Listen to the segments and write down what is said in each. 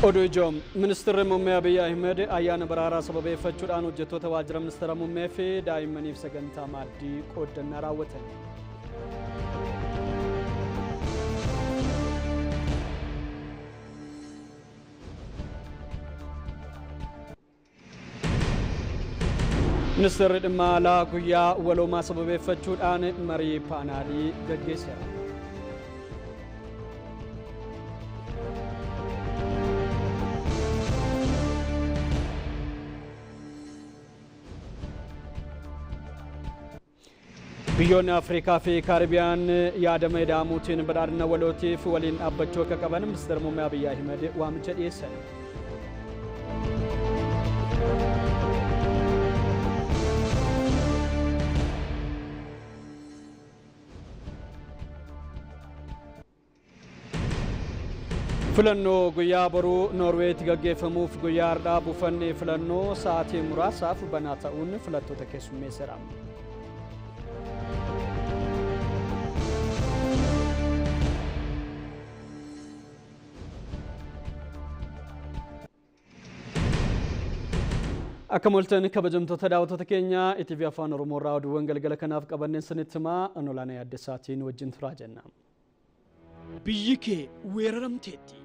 Oduu ijoo ministeerri muummee Abiy Ahmed ayyaana baraaraa sababeeffachuudhaan hojjettoota waajjira ministeera muummee fi daa'immaniif sagantaa maaddii qooddannaa raawwatan. Ministeerri dhimma alaa guyyaa waloomaa sababeeffachuudhaan marii paanaalii gaggeesseera. Biyyoonni Afrikaa fi Kaaribiyaan yaadama ida'amuutiin badhaadhina walootiif waliin dhaabbachuu akka qaban ministeera muummee Abiy Ahmed waamicha dhiyeessan. Filannoo guyyaa boruu Noorweetti gaggeeffamuuf guyyaa har'aa buufanni filannoo sa'aatii muraasaaf banaa ta'uun filattoota keessummeesseera. Akka moltan kabajamtoota daawwattoota keenya ETV Afaan Oromoo irraa oduuwwan galgala kanaaf qabanneen sanitti himaa Anolaanaa Yaaddessaatiin wajjin turaa jenna. Biyyi kee weeraramteetti.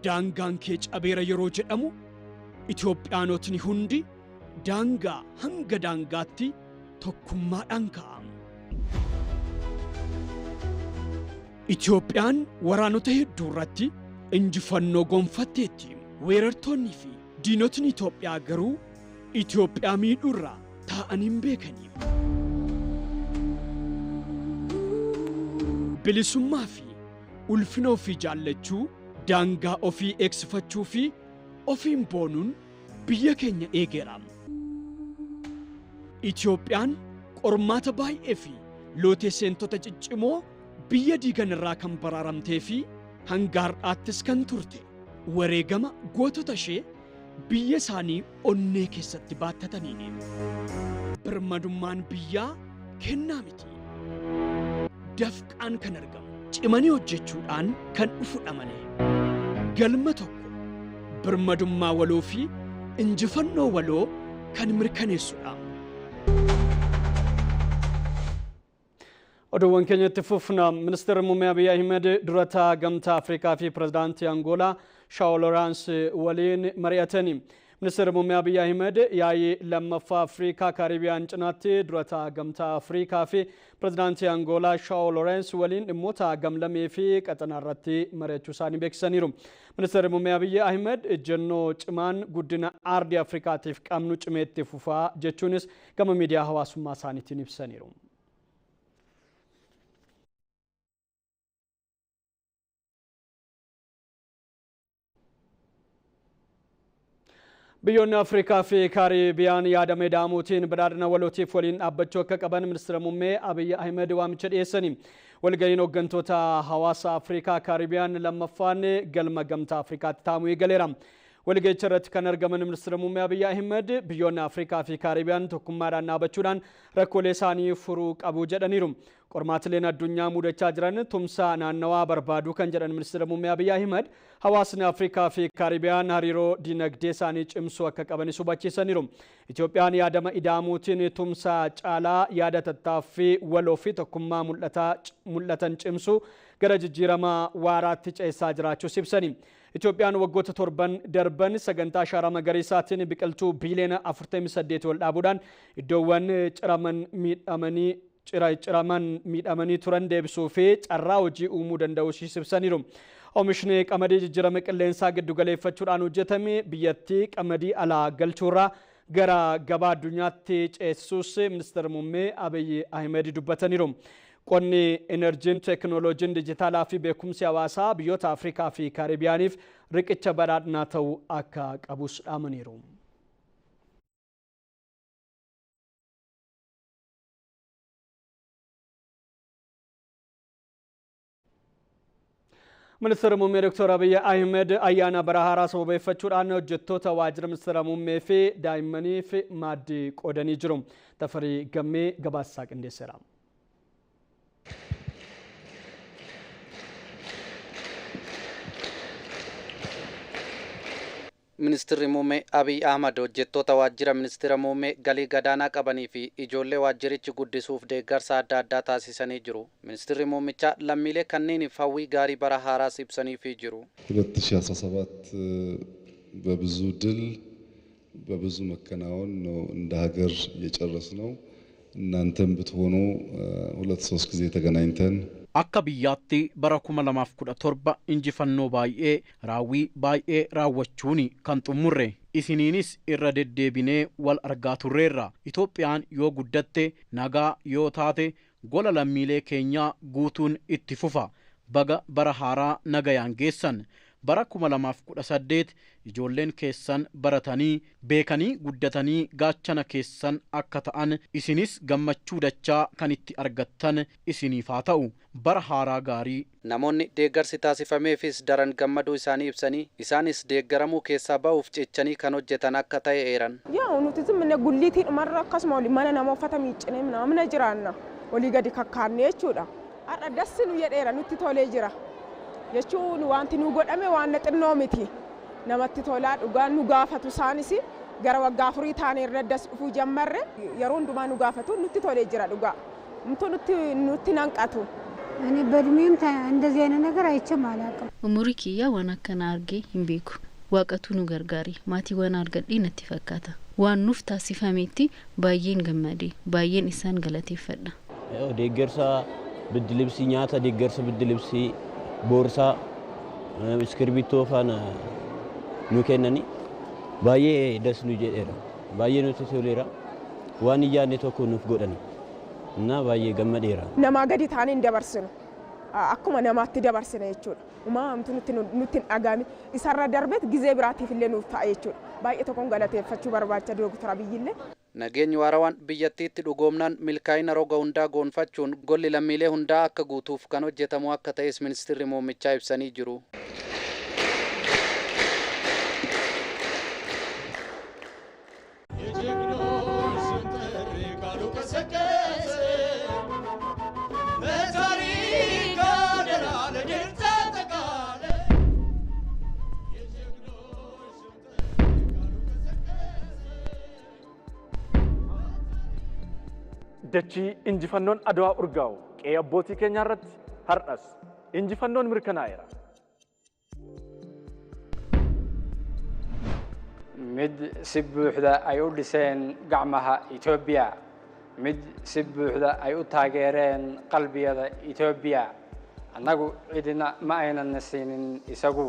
Daangaan kee cabeera yeroo jedhamu Itoophiyaanotni hundi daangaa hanga daangaatti tokkummaadhaan ka'amu. Itoophiyaan waraanota hedduu irratti injifannoo gonfatteetti. Weerartoonnii fi diinotni Itoophiyaa garuu Itoophiyaa miidhuurraa taa'anii hin beekani. Bilisummaa fi ulfina ofii jaallachuu, daangaa ofii eegsifachuu fi ofiin boonuun biyya keenya eegeera. Itoophiyaan qormaata baay'ee fi lootee seentota ciccimoo biyya diigan irraa kan baraaramtee fi hanga har'aattis kan turte wareegama gootota ishee biyya isaanii onnee keessatti baattataniini. Birmadummaan biyyaa kennaa miti. Dafqaan kan argamu cimanii hojjechuudhaan kan dhufudha malee. Galma tokko birmadummaa waloo fi injifannoo waloo kan mirkaneessudha. Oduuwwan keenyatti fufna. Ministeerri muummee Abiy Ahmed durataa gamtaa Afrikaa fi pirezidaantii Angoolaa Shaa'oo Looraans waliin mari'atani. Ministeerri muummee Abiy Ahmed yaa'ii lammaffaa Afrikaa Kaaribiyaan cinaatti durataa gamtaa Afrikaa fi pirezidaantii Angoolaa Shaa'oo Looraans waliin dhimmoota gamlamee fi qaxanaa irratti mari'achuu isaanii beeksisaniiru. Ministeerri muummee Abiy Ahmed ejjennoo cimaan guddina aardii Afrikaatiif qabnu cimeetti fufaa jechuunis gama miidiyaa hawaasummaa isaaniitiin ibsaniiru. Biyyoonni Afrikaa fi Kaaribiyaan yaadama ida'amuutiin badhaadhina walootiif waliin dhaabbachuu akka qaban ministeera muummee Abiy Ahmed waamicha dhiyeessani. Walga'iin hooggantoota hawaasa Afrikaa Kaaribiyaan lammaffaan galma gamtaa Afrikaatti taa'amuu eegaleera. Walga'icha irratti kan argaman ministeera muummee Abiy Ahmed biyyoonni Afrikaa fi Kaaribiyaan tokkummaadhaan dhaabbachuudhaan rakkoolee isaanii furuu qabu jedhaniiru. Qormaatileen addunyaa mudachaa jiran tumsa naannawaa barbaaduu kan jedhan ministeera muummee Abiy Ahmed hawaasni Afrikaa fi Kaaribiyaan hariiroo dinagdee isaanii cimsuu akka qabanis hubachiisaniiru. Itoophiyaan yaadama ida'amuutiin tumsa caalaa yaada tattaaffii waloo fi tokkummaa mul'atan cimsuu gara jijjiirama waaraatti ceessaa jiraachuus ibsani. Itoophiyaan waggoota torban darban sagantaa ashaaraa magariisaatiin biqiltuu biiliyoona 48 ol dhaabuudhaan iddoowwan ciraman miidhamanii turan deebisuu fi carraa hojii uumuu danda'uu ibsaniiru. Oomishni qamadii jijjiirama qilleensaa giddu galeeffachuudhaan hojjetame biyyattii qamadii alaa galchuurraa gara gabaa addunyaatti ceesisuus ministeera muummee Abiy Ahmed dubbataniiru. Qonni enerjiin teekinooloojiin dijitaalaa fi beekumsi hawaasaa biyyoota Afrikaa fi Kaaribiyaaniif riqicha badhaadhinaa ta'uu akka qabus dhaamaniiru. Ministeerri muummee Dr. Abiy Ahmed ayyaana bara haaraa sababeeffachuudhaan hojjettoota waajjira ministeera muummee fi daa'immaniif maaddii qoodanii jiru. Tafarii Gammee gabaasaa qindeesseera. Ministeerri Muummee Abiy Ahmad hojjettoota waajjira ministeera muummee galii gadaanaa qabanii fi ijoollee waajjirichi guddisuuf deeggarsa adda addaa taasisanii jiru. Ministeerri muummichaa lammiilee kanneeniif hawwii gaarii bara haaraas ibsaniifii jiru. 2017 በብዙ ድል በብዙ መከናወን ነው እንደ ሀገር የጨረስነው። እናንተም ብትሆኑ ሁለት ሶስት ጊዜ ተገናኝተን Akka biyyaatti bara 2017 injifannoo baay'ee raawwii baay'ee raawwachuun kan xumurre isiniinis irra deddeebinee wal argaa turreerra. Itoophiyaan yoo guddatte, nagaa yoo taate, gola lammiilee keenyaa guutuun itti fufa. Baga bara haaraa nagayaan geessan. Bara 2018 ijoolleen keessan baratanii beekanii guddatanii gaachana keessan akka ta'an, isinis gammachuu dachaa kan itti argattan isiniif haa ta'u. Bara haaraa gaarii. Namoonni deeggarsi taasifameefis daran gammaduu isaanii ibsanii, isaanis deeggaramuu keessaa ba'uuf cichanii kan hojjetan akka ta'e eeran. Yaa nuti zimminne gulliitii dhumarra akkasuma olii mana nama uffata miiccinee mana jiraanna olii gadi kakkaanne jechuudha. Har'a dassi nu jedheera, nutti tolee jira. Jechuun wanti nu godhame waan xinnoo miti. Namatti tolaa, dhugaan nu gaafatu. Isaanis gara waggaa 4 taane irra das dhufuu jammarre, yeroo hundumaa nu gaafatu, nutti tolee jira dhugaa. Mtu nutti nanqatu. እኔ በእድሜም እንደዚህ አይነት ነገር አይቼም አላውቅም። Umurii kiyyaa waan akkana argee hin beeku. Waaqatu nu gargaare, maatii waan argadhee natti fakkaata. Waan nuuf taasifametti baay'een gammade, baay'een isaan galateeffadha. Deeggarsa biddilibsii, nyaata, deeggarsa biddilibsii, boorsaa, iskirbittoo faana nu kennani baay'ee das nu jedheera, baay'ee nutti toleera. Waan hin yaadne tokko nuuf godhani እና baay'ee gammadeera. Namaa gadi taanee hin dabarsinu. Akkuma namaatti dabarsina jechuudha. Uumaamtu nutti hin dhagahame. Isarra darbeet gizee biraatiif illee nuuf ta'a jechuudha. Baay'ee tokkoon galateeffachuu barbaacha Dooktar Abiyyillee. Nageenyi waarawaan biyyattiitti dhugoomnaan milkaa'ina roga hundaa goonfachuun golli lammiilee hundaa akka guutuuf kan hojjetamu akka ta'es ministeerri muummichaa ibsanii jiru. Dachii injifannoon Adwaa urgaa'u, qe'ee abbootii keenyaa irratti har'as injifannoon mirkanaa'eera. Mid si buuxda ay u dhiseen gacmaha Itoobiya, mid si buuxda ay u taageereen qalbiyada Itoobiya. Annagu cidina ma aynan siinin isagu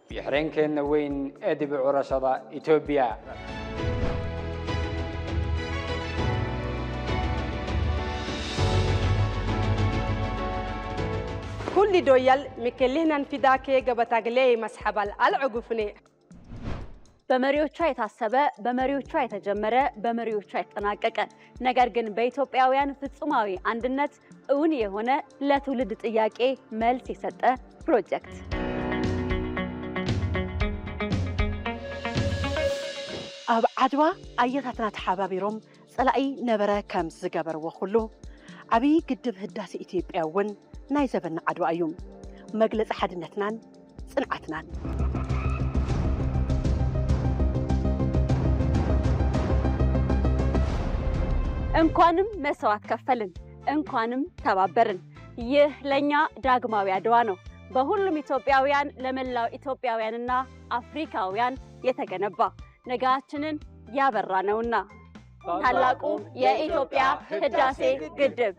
biyo-xireenkeenna weyn ee dib u curashada Itoobiya. كل دويل مكلهنا فداكي قبتاقلي مسحب العقفني. በመሪዎቿ የታሰበ፣ በመሪዎቿ የተጀመረ፣ በመሪዎቿ የተጠናቀቀ፣ ነገር ግን በኢትዮጵያውያን ፍጹማዊ አንድነት እውን የሆነ፣ ለትውልድ ጥያቄ መልስ የሰጠ ፕሮጀክት። ኣብ ዓድዋ ኣየታትና ተሓባቢሮም ፀላኢ ነበረ ከም ዝገበርዎ ኩሉ፣ ዓብዪ ግድብ ህዳሴ ኢትዮጵያ እውን ናይ ዘበና ዓድዋ እዩ፣ መግለፂ ሓድነትናን ፅንዓትናን። እንኳንም መስዋዕት ከፈልን፣ እንኳንም ተባበርን። ይህ ለኛ ዳግማዊ አድዋ ነው። በሁሉም ኢትዮጵያውያን፣ ለመላው ኢትዮጵያውያንና አፍሪካውያን የተገነባ፣ ነጋችንን ያበራ ነውና ታላቁ የኢትዮጵያ ህዳሴ ግድብ።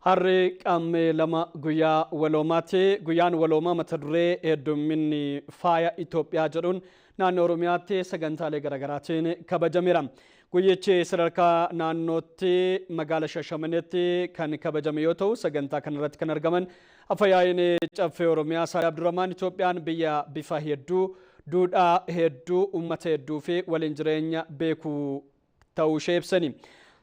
Harri Qaammee 2 guyyaa waloomaati. Guyyaan waloomaa mata duree "Heddumminni faaya Itoophiyaa" jedhuun naannoo Oromiyaatti sagantaalee garaagaraatiin kabajameera. Guyyichi sadarkaa naannootti magaalaa Shashamanitti kan kabajame yoo ta'u, sagantaa kanarratti kan argaman Afayaa'iin Caffee Oromiyaa Saadii Abdurrahmaan Itoophiyaan biyya bifa hedduu, duudhaa hedduu, uummata hedduu fi waliin jireenya beekuu ta'uu ishee ibsani.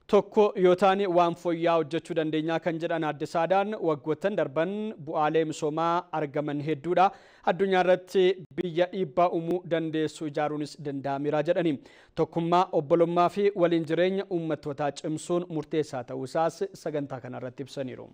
Tokko yoo taane waan fooyya'aa hojjechuu dandeenyaa kan jedhan Aadde Saadaan, waggoottan darban bu'aalee misoomaa argaman hedduudha. Addunyaa irratti biyya dhiibbaa uumuu dandeessu ijaaruunis danda'ameera jedhani. Tokkummaa, obbolummaa fi waliin jireenya uummattootaa cimsuun murteessaa ta'uu isaas sagantaa kanarratti ibsaniiru.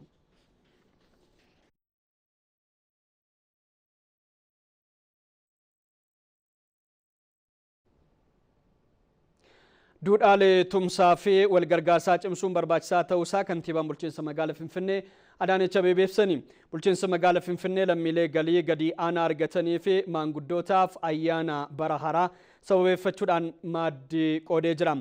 Duudhaalee tumsaa fi walgargaarsaa cimsuun barbaachisaa ta'uusaa kantiibaan bulchiinsa magaalaa Finfinnee Adaanech Abeebee ibsani. Bulchiinsa magaalaa Finfinnee lammiilee galii gadi aanaa argatanii fi maanguddootaaf ayyaana bara haaraa sababeeffachuudhaan maaddii qoodee jira.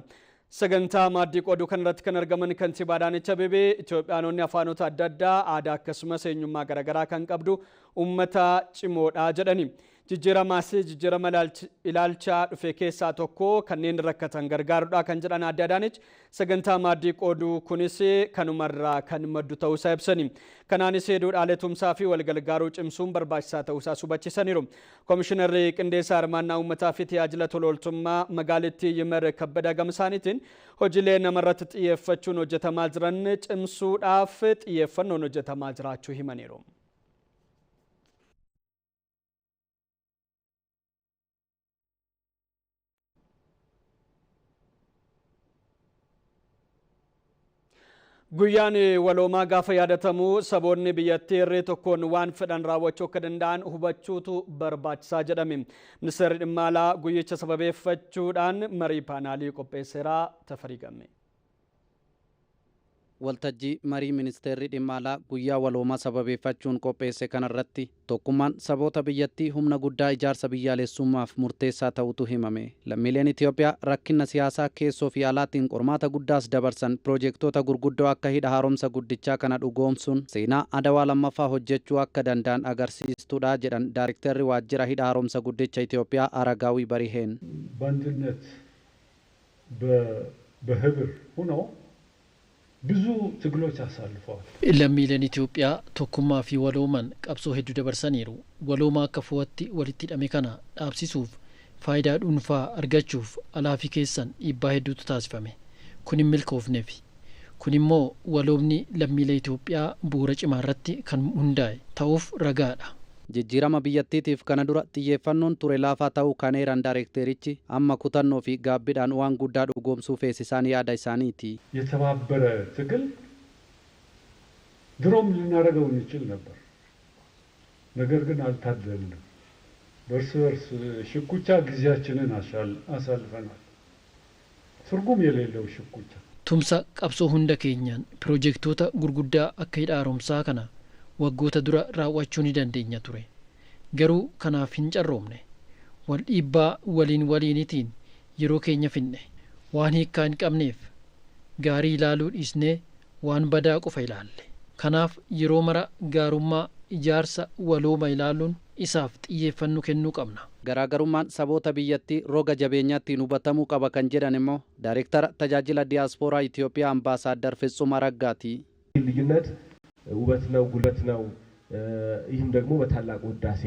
Sagantaa maaddii qooduu kanarratti kan argaman kantiibaa Adaanech Abeebee Itoophiyaanonni afaanota adda addaa aadaa akkasumas eenyummaa garaagaraa kan qabdu uummata cimoodha jedhani. Jijjiiramaas jijjiirama ilaalchaa dhufe keessaa tokko kanneen rakkatan gargaaruudha kan jedhan Aadde Adaanech sagantaa maaddii qooduu kunis kanumarraa kan maddu ta'uusaa ibsani. Kanaanis duudhaalee tumsaa fi walgargaaruu cimsuun barbaachisaa ta'uusaa hubachiisaniiru. Komishinarri Qindeessaa Hirmaannaa Uummataa fi Tajaajila Tola Ooltummaa magaalittii Yimer Kabbada Gamsaaniitiin hojiilee namarratti xiyyeeffachuun hojjetamaa jiran cimsuudhaaf xiyyeeffannoon hojjetamaa jiraachuu himaniiru. Guyyaan waloomaa gaafa yaadatamu saboonni biyyattii irree tokkoon waan fedhan raawwachuu akka danda'an hubachuutu barbaachisaa jedhame. Ministeerri dhimma alaa guyyicha sababeeffachuudhaan marii paanaalii qopheesseera. Tafarii Gammee. Waltajjii marii ministeerri dhimma alaa guyyaa waloomaa sababeeffachuun qopheesse kanarratti tokkummaan saboota biyyattii humna guddaa ijaarsa biyyaalessummaaf murteessaa ta'utu himame. Lammiileen Itoophiyaa rakkina siyaasaa keessoo fi alaatiin qormaata guddaas dabarsan piroojektota gurguddoo akka hidha haaromsa guddichaa kana dhugoomsuun seenaa Adawaa lammaffaa hojjechuu akka danda'an agarsiistuudha jedhan Daariktarri waajjira hidha haaromsa guddicha Itoophiyaa Aragaawii Bariheen. በአንድነት በህብር ሆኖ ብዙ ትግሎች አሳልፈዋል። Lammiileen Itoophiyaa tokkummaa fi waloomaan qabsoo hedduu dabarsaniiru. Walooma akka fo'atti walitti hidhame kana dhaabsisuuf faayidaa dhuunfaa argachuuf alaa fi keessan dhiibbaa hedduutu taasifame. Kun hin milkoofneef. Kun immoo waloomni lammiilee Itoophiyaa bu'uura cimaa irratti kan hundaa'e ta'uuf ragaadha. Jijjiirama biyyattiitiif kana dura xiyyeeffannoon ture laafaa ta'uu kan eeran daarekterichi amma kutannoo fi gaabbiidhaan waan guddaa dhugoomsuu feesisaan yaada isaaniiti. የተባበረ ትግል ድሮም ልናደርገው እንችል ነበር። ነገር ግን አልታደልንም። በእርስ በርስ ሽኩቻ ጊዜያችንን አሳልፈናል። ትርጉም የሌለው ሽኩቻ። Tumsa qabsoo hunda keenyaan piroojektota gurguddaa akka hidha haaromsaa kana waggoota dura raawwachuu ni dandeenya ture. Garuu kanaaf hin carroomne. Wal dhiibbaa waliin waliinitiin yeroo keenya finne. Waan hiikkaa hin qabneef gaarii ilaaluu dhiisnee waan badaa qofa ilaalle. Kanaaf yeroo mara gaarummaa ijaarsa walooma ilaaluun isaaf xiyyeeffannoo kennuu qabna. Garaagarummaan saboota biyyattii roga jabeenyaattiin hubatamuu qaba kan jedhan immoo Daayirektara tajaajila diyaaspooraa Itoophiyaa Ambaasaaddar Fitsum Araggaati. ልዩነት ውበት ነው፣ ጉልበት ነው። ይህም ደግሞ በታላቁ ህዳሴ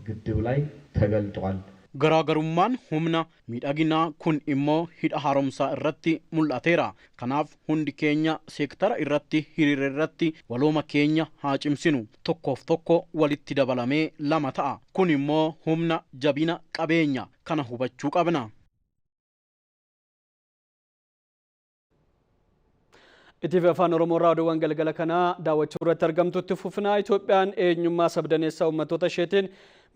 ግድብ ላይ ተገልጧል። Garaagarummaan humna miidhaginaa kun immoo hidha haaromsaa irratti mul'ateera. Kanaaf hundi keenya seektara irratti hiriira irratti walooma keenya haa cimsinu. Tokkoof tokko walitti dabalamee lama ta'a. Kun immoo humna jabina qabeenya kana hubachuu qabna. ETV Afaan Oromoo irraa oduuwwan galgala kanaa daawwachuu irratti argamtutti fufnaa. Itoophiyaan eenyummaa sabdaneessa uummattoota isheetiin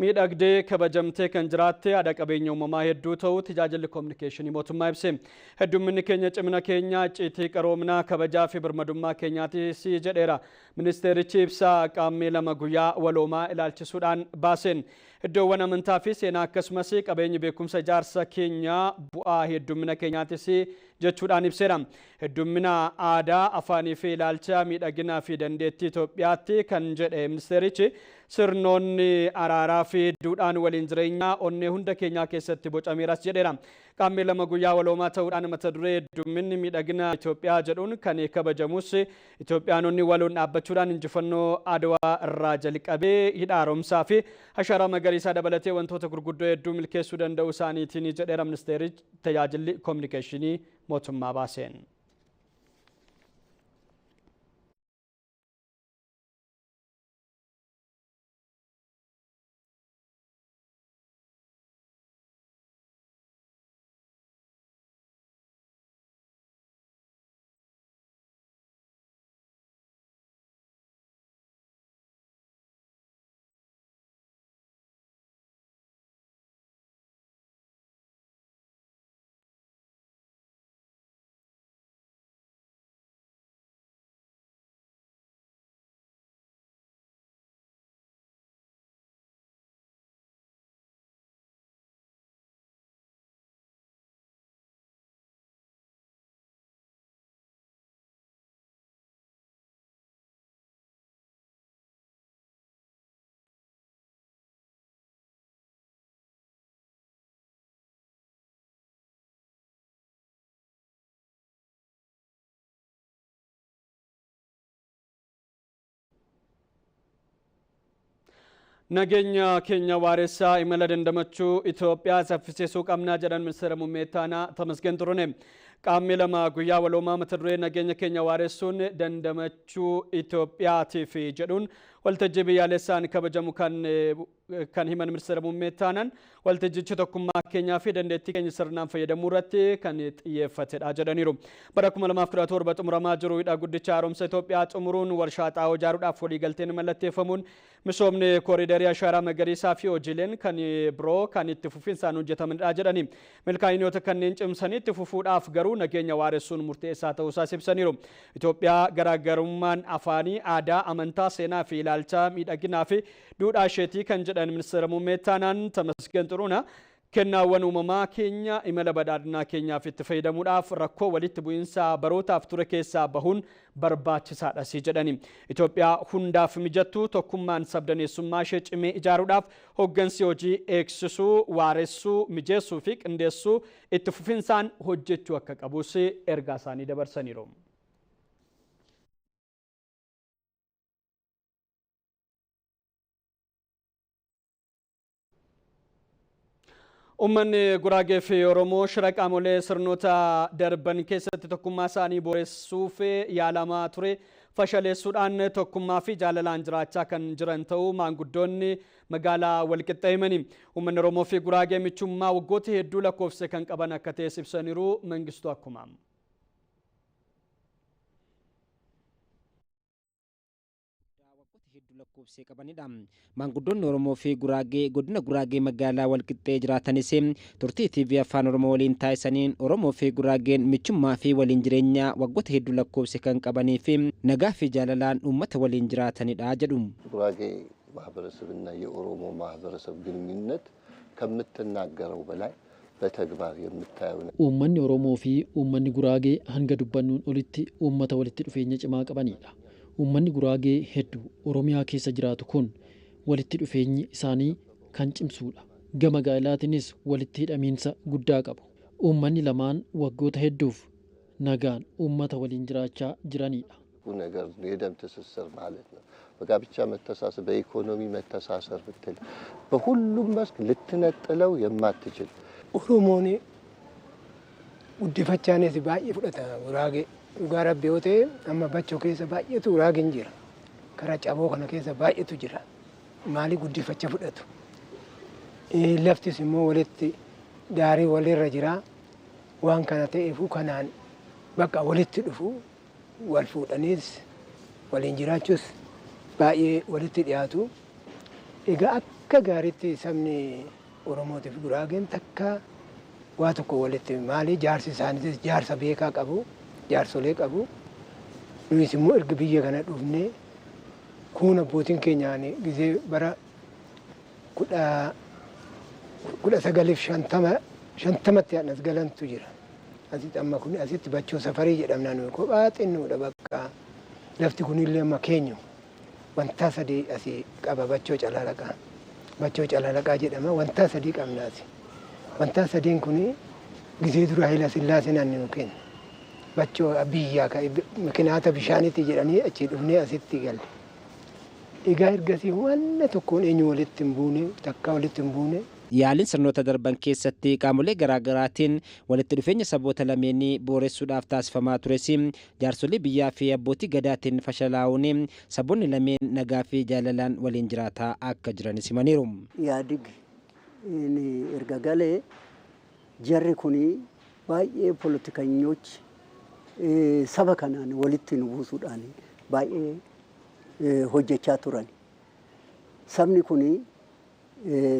miidhagdee kabajamtee kan jiraatte aadaa qabeenya uumamaa hedduu ta'uu tajaajilli koominikeeshinii mootummaa ibse. Heddumminni keenya cimina keenya icciitii qaroominaa kabajaa fi birmadummaa keenyaatis jedheera. Ministeerichi ibsaa qaammee 2 guyyaa waloomaa ilaalchisuudhaan baaseen. Iddoowwan amantaa fi seenaa akkasumas qabeenyi beekumsa ijaarsa keenyaa bu'aa heddummina keenyaatis jechuudhaan ibseera. Heddummina aadaa, afaanii fi ilaalcha miidhaginaa fi dandeettii Itoophiyaatti kan jedhe ministeerichi sirnoonni araaraa fi duudhaan waliin jireenyaa onnee hunda keenyaa keessatti bocameeras jedheera. Qaammee 2 guyyaa waloomaa ta'uudhaan mata duree heddumminni miidhagina Itoophiyaa jedhuun kan kabajamus Itoophiyaanonni waloon dhaabbachuudhaan injifannoo Adwaa irraa jalqabee hidha haaromsaa fi ashaaraa magariisaa dabalatee wantoota gurguddoo hedduu milkeessuu danda'uu isaaniitiin jedheera ministeerichi tajaajilli koominikeeshinii mootummaa baaseen. Nageenya keenya waaressaa imala dandamachuu Itoophiyaa saffisiisuu qabnaa jedhan ministeera muummee ittaanaa Tamasgeen Xurunee. Qaamni lama guyyaa waloomaa mata duree nageenya keenya waaressuun dandamachuu Itoophiyaatiif jedhuun waltajjii biyyaalessaan kabajamu kan himan ministeera muummee ittaanaan waltajjichi tokkummaa keenyaa fi dandeettii keenya sirnaan fayyadamuu irratti kan xiyyeeffatedha jedhaniiru. Bara 2017 xumuramaa jiru hidha guddicha haaromsa Itoophiyaa xumuruun warshaa xaa'oo ijaaruudhaaf waliigalteen mallatteeffamuun misoomni kooriidarii ashaaraa magariisaa fi hojiileen kan biroo kan itti fufinsaan hojjetamanidha jedhani. Milkaa'inoota kanneen cimsanii itti fufuudhaaf garuu nageenya waaressuun murteessaa ta'uusaas ibsaniiru. Itoophiyaa garaagarummaan afaanii, aadaa, amantaa, seenaa fi ilaalcha miidhaginaa fi duudhaa isheetii kan jedhan ministeera muummee ittaanaan Tamasgeen Xurunaa kennaawwan uumamaa keenya imala badhaadhinaa keenyaaf itti fayyadamuudhaaf rakkoo walitti bu'iinsa barootaaf ture keessaa bahuun barbaachisaadha si jedhani. Itoophiyaa hundaaf mijattuu tokkummaan sabdaneessummaa ishee cimee ijaaruudhaaf hoggansi hojii eegsisuu, waaressuu, mijeessuu fi qindeessuu itti fufinsaan hojjechuu akka qabus ergaa isaanii dabarsaniiru. Uummanni Guraagee fi Oromoo shira qaamolee sirnoota darban keessatti tokkummaa isaanii boreessuuf yaalamaa ture fashaleessuudhaan tokkummaa fi jaalalaan jiraachaa kan jiran ta'uu maanguddoonni magaalaa Walqixxee himani. Uummanni Oromoo fi Guraagee michummaa waggoota hedduu lakkoofse kan qaban akka ta'es ibsaniiru. Mangistuu Akkumaa. Hedduu lakkoofsee qabanidha. Maanguddoonni Oromoo fi Guraagee godina Guraagee magaalaa Walqixxee jiraatanis turtii TV Afaan Oromoo waliin taasisaniin Oromoo fi Guraageen michummaa fi waliin jireenya waggoota hedduu lakkoofse kan qabanii fi nagaa fi jaalalaan uummata waliin jiraatanidha jedhu. ጉራጌ ማህበረሰብና የኦሮሞ ማህበረሰብ ግንኙነት ከምትናገረው በላይ በተግባር የምታየው ነው። Uummanni Oromoo fi uummanni Guraagee hanga dubbannuun olitti uummata walitti dhufeenya cimaa qabanidha. Uummanni Guraagee hedduu Oromiyaa keessa jiraatu kun walitti dhufeenyi isaanii kan cimsuudha. Gama gaa'ilaatiinis walitti hidhamiinsa guddaa qabu. Uummanni lamaan waggoota hedduuf nagaan uummata waliin jiraachaa jiranidha. ነገር የደም ትስስር ማለት ነው። በጋብቻ መተሳሰር፣ በኢኮኖሚ መተሳሰር ብትል በሁሉም መስክ ልትነጥለው የማትችል Oromoon guddifachaanis baay'ee fudhata Guraagee. Dhugaa rabbi yoo ta'e amma bachoo keessa baay'eetu Guraageen jira. Karaa caboo kana keessa baay'eetu jira. Maali guddifacha fudhatu. Laftis immoo walitti daarii walirra jira. Waan kana ta'eefu kanaan bakka walitti dhufu wal fuudhaniis waliin jiraachuus baay'ee walitti dhiyaatu. Egaa akka gaariitti sabni Oromootiif Guraageen takka waa tokko walitti maali jaarsi isaaniitis jaarsa beekaa qabu, jaarsolee qabu. Nunis immoo erga biyya kana dhufnee kun abbootiin keenyaan gizee bara 1950tti as galantu jira. Asitti amma kun asitti bachoo safarii jedhamna nuyi kophaa xinnoodha bakka lafti kunillee amma keenyu wanta sadii asii qaba bachoo calalaqaa. Bachoo calalaqaa jedhama wanta sadii qabna asi. Wanta sadiin kun gizee dura Hayila Sillaaseen anni nu kenna. Bachoo biyyaa mikinaata bishaanitti jedhanii achii dhufnee asitti galle. Egaa ergasii wanna tokkoon eenyu walitti hin buune takka walitti hin buune. Yaaliin sirnoota darban keessatti qaamolee garaagaraatiin walitti dhufeenya saboota lameenii booressuudhaaf taasifamaa tures jaarsolii biyyaa fi abbootii gadaatiin fashalaa'uun saboonni lameen nagaa fi jaalalaan waliin jiraataa akka jiranis himaniiru. Yaadig erga galee jarri kun baay'ee poolitikanyoች saba kanaan walitti nu buusuudhaan baay'ee hojjechaa turan. Sabni kun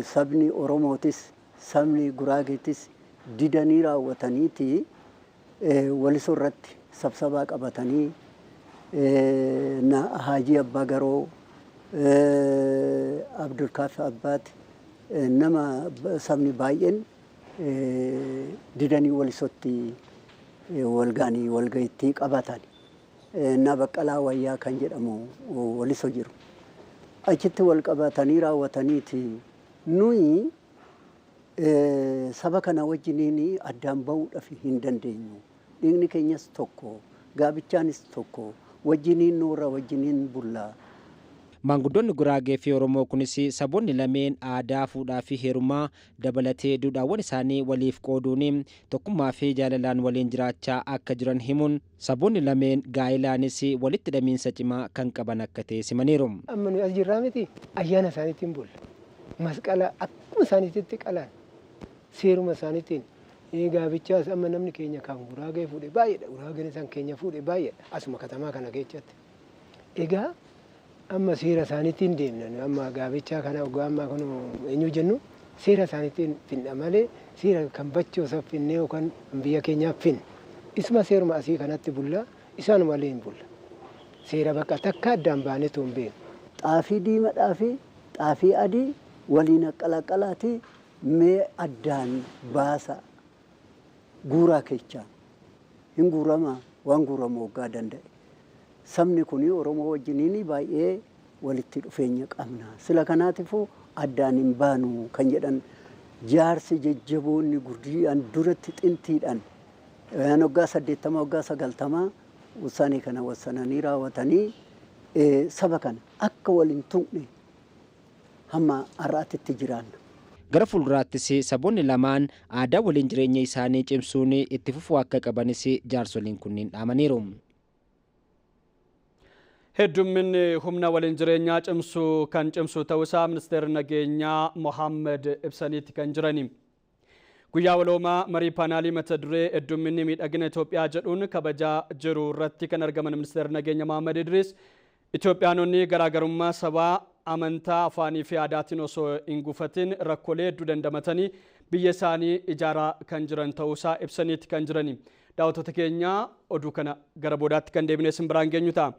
sabni Oromootis sabni Guraageetis didanii raawwataniiti walisoo irratti sabsabaa qabatanii Haajii Abbaa Garoo, Abdulkaaf Abbaat nama sabni baay'een didanii walisootti walga'anii walga'iitti qabatan. Na Baqqalaa Wayyaa kan jedhamu walisoo jiru. Achitti wal qabatanii raawwataniiti nuyi saba kana wajjiniin addaan bahuudhaaf hin dandeenyu. Dhiigni keenyas tokko, gaabichaanis tokko, wajjiniin noora, wajjiniin bullaa. Maanguddoonni Guraagee fi Oromoo kunis saboonni lameen aadaa fuudhaa fi heerumaa dabalatee duudhaawwan isaanii waliif qooduun tokkummaa fi jaalalaan waliin jiraachaa akka jiran himuun saboonni lameen gaa'ilaanis walitti hidhamiinsa cimaa kan qaban akka ta'e simaniiru. Amma nuyi as jirraa miti ayyaana isaaniitiin bulla. Masqala akkuma isaaniitti qalaan seeruma isaaniitiin gaabichaas amma namni keenya kan Guraagee fuudhe baay'eedha. Guraageen isaan keenya fuudhe baay'eedha. Asuma katamaa kana keessatti. Egaa amma seera isaaniitiin deemna. Amma gaabichaa kana waggaa ammaa kun eenyu jennu seera isaaniitiin finna malee seera kan bachoo isa finnee yookaan biyya keenyaaf finna. Isuma seeruma asii kanatti bulla isaan malee hin bulla. Seera bakka takka addaan baanee too hin beeknu. Xaafii diimadhaa fi xaafii adii waliin qalaqalaati mee addaan baasa guuraa keechaa hin guuramaa waan guuramu waggaa danda'e. Sabni kun Oromoo wajjiniin baay'ee walitti dhufeenya qabna. Sila kanaatiifuu addaan hin baanu kan jedhan jaarsi jajjaboonni gurdiidhaan duratti xintiidhaan waggaa 80 waggaa 90 ውሳኔ kana wassananii raawwatanii saba kana akka waliin tuqne hamma har'aatti jiraanna. Gara fuulduraattis saboonni lamaan aadaa waliin jireenya isaanii cimsuun itti fufuu akka qabanis jaarsoliin kunniin dhaamaniiru. Heddumminni humna waliin jireenyaa cimsuu kan cimsu ta'uusaa ministeerri nageenyaa Mohaammed ibsaniitti kan jirani. Guyyaa waloomaa marii paanaalii mata duree heddumminni miidhagina Itoophiyaa jedhuun kabajaa jiru irratti kan argaman ministeerri nageenyaa Mohaammed Idris Itoophiyaanonni garaagarummaa sabaa amantaa afaanii fi aadaatiin osoo hin gufatin rakkoolee hedduu dandamatanii biyya isaanii ijaaraa kan jiran ta'uusaa ibsaniitti kan jirani. Daawwattoota keenya oduu kana gara boodaatti kan deebinee isin biraan geenyu ta'a.